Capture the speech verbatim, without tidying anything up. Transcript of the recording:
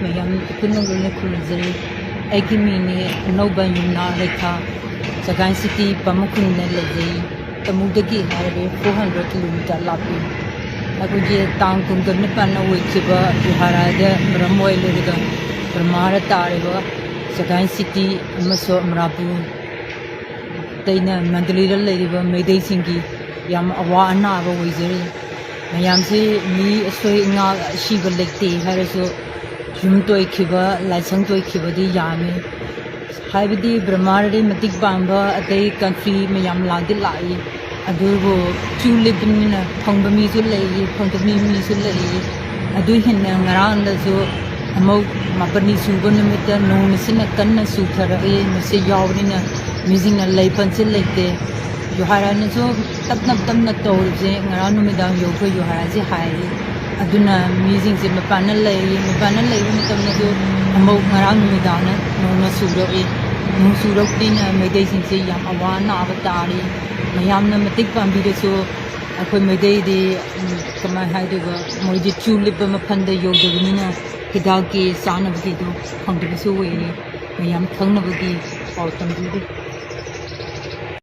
ꯃꯌꯥꯝ ꯄꯨꯟꯅ ꯂꯣꯏꯅ ꯈꯨꯔꯨꯝꯖꯔꯤ꯫ ꯑꯩꯒꯤ ꯃꯤꯡꯅꯤ ꯑꯅꯧꯕ ꯌꯨꯝꯅꯥꯝ ꯔꯦꯈꯥ, ꯆꯒꯥꯏ ꯁꯤꯇꯤ ꯄꯥꯃꯈꯨꯟꯗ ꯂꯩꯖꯩ꯫ ꯇꯃꯨꯗꯒꯤ ꯍꯥꯏꯔꯦ ꯐꯣꯔ ꯍꯟꯗ꯭ꯔꯦꯠ ꯀꯤꯂꯣꯃꯤꯇꯔ ꯂꯥꯞꯄꯤ꯫ ꯑꯩꯈꯣꯏꯒꯤ ꯇꯥꯡ ꯀꯨꯟꯒ ꯅꯤꯄꯥꯟꯗ ꯑꯣꯏꯈꯤꯕ ꯖꯨꯍꯥꯔꯥꯗ ꯃꯔꯝ ꯑꯣꯏꯔꯒ ꯕꯔꯃꯥꯗ ꯇꯥꯔꯤꯕ ꯆꯒꯥꯏ ꯁꯤꯇꯤ ꯑꯃꯁꯨꯡ ꯑꯃꯔꯥꯄꯨꯔ ꯑꯇꯩꯅ ꯃꯟꯗꯂꯤꯗ ꯂꯩꯔꯤꯕ ꯃꯩꯇꯩꯁꯤꯡꯒꯤ ꯌꯥꯝ ꯑꯋꯥ ꯑꯅꯥꯕ ꯑꯣꯏꯖꯔꯤ꯫ ꯃꯌꯥꯝꯁꯤ ꯃꯤ ꯑꯁꯣꯏ ꯑꯉꯥꯛ ꯑꯁꯤꯕ ꯂꯩꯇꯦ ꯍꯥꯏꯔꯁꯨ, ꯌꯨꯝ ꯇꯣꯏꯈꯤꯕ, ꯂꯥꯏꯁꯪ ꯇꯣꯏꯈꯤꯕꯗꯤ ꯌꯥꯝꯃꯤ꯫ ꯍꯥꯏꯕꯗꯤ ꯕ꯭ꯔꯍꯃꯥꯔꯗꯤ ꯃꯇꯤꯛ ꯄꯥꯟꯕ ꯑꯇꯩ ꯀꯟꯇ꯭ꯔꯤ ꯃꯌꯥꯝ ꯂꯥꯛꯇꯤ ꯂꯥꯛꯏ, ꯑꯗꯨꯕꯨ ꯀ꯭ꯌꯨ ꯂꯦꯞꯄꯅꯤꯅ ꯐꯪꯕ ꯃꯤꯁꯨ ꯂꯩ, ꯐꯪꯗꯕ ꯃꯤꯁꯨ ꯂꯩ꯫ ꯑꯗꯨ ꯍꯦꯟꯅ ꯉꯔꯥꯡꯗꯁꯨ ꯑꯃꯨꯛ ꯃꯥꯄꯟꯅꯤ ꯁꯨꯕ ꯅꯨꯃꯤꯠꯇ ꯅꯣꯡ ꯁꯤꯅ ꯀꯟꯅ ꯆꯨꯊꯔꯛꯏ꯫ ꯃꯁꯤ ꯌꯥꯎꯕꯅꯤꯅ ꯃꯤꯁꯤꯡꯅ ꯂꯩꯐꯝꯁꯦ ꯂꯩꯇꯦ꯫ ꯖꯨꯍꯥꯔꯥꯅꯁꯨ ꯇꯞꯅ ꯇꯞꯅ ꯇꯧꯔꯤꯕꯁꯦ ꯉꯔꯥꯡ ꯅꯨꯃꯤꯗꯥꯡ ꯌꯧꯈ꯭ꯔꯦ ꯖꯨꯍꯥꯔꯥꯁꯦ ꯍꯥꯏꯔꯤ꯫ ꯑꯗꯨꯅ ꯃꯤꯁꯤꯡꯁꯦ ꯃꯄꯥꯟꯗ ꯂꯩꯔꯤ꯫ ꯃꯄꯥꯟꯗ ꯂꯩꯕ ꯃꯇꯝꯗꯁꯨ ꯑꯃꯨꯛ ꯉꯔꯥꯡ ꯅꯨꯃꯤꯗꯥꯡꯅ ꯅꯣꯡꯅ ꯆꯨꯔꯛꯏ꯫ ꯅꯣꯡ ꯆꯨꯔꯛꯄꯅꯤꯅ ꯃꯩꯇꯩꯁꯤꯡꯁꯦ ꯌꯥꯝ ꯑꯋꯥ ꯑꯅꯥꯕ ꯇꯥꯔꯤ꯫ ꯃꯌꯥꯝꯅ ꯃꯇꯦꯡ ꯄꯥꯡꯕꯤꯔꯁꯨ ꯑꯩꯈꯣꯏ ꯃꯩꯇꯩꯗꯤ, ꯎꯝ, ꯀꯃꯥꯏꯅ ꯍꯥꯏꯗꯣꯏꯕ, ꯃꯣꯏꯗꯤ ꯀ꯭ꯌꯨ ꯂꯦꯞꯄ ꯃꯐꯝꯗ ꯌꯧꯗꯕꯅꯤꯅ ꯍꯤꯗꯥꯛꯀꯤ ꯆꯥꯅꯕꯒꯤꯗꯣ ꯐꯪꯗꯕꯁꯨ ꯑꯣꯏꯔꯦ꯫ ꯃꯌꯥꯝ ꯈꯪꯅꯕꯒꯤ ꯄꯥꯎ ꯇꯝꯕꯤꯔꯤ꯫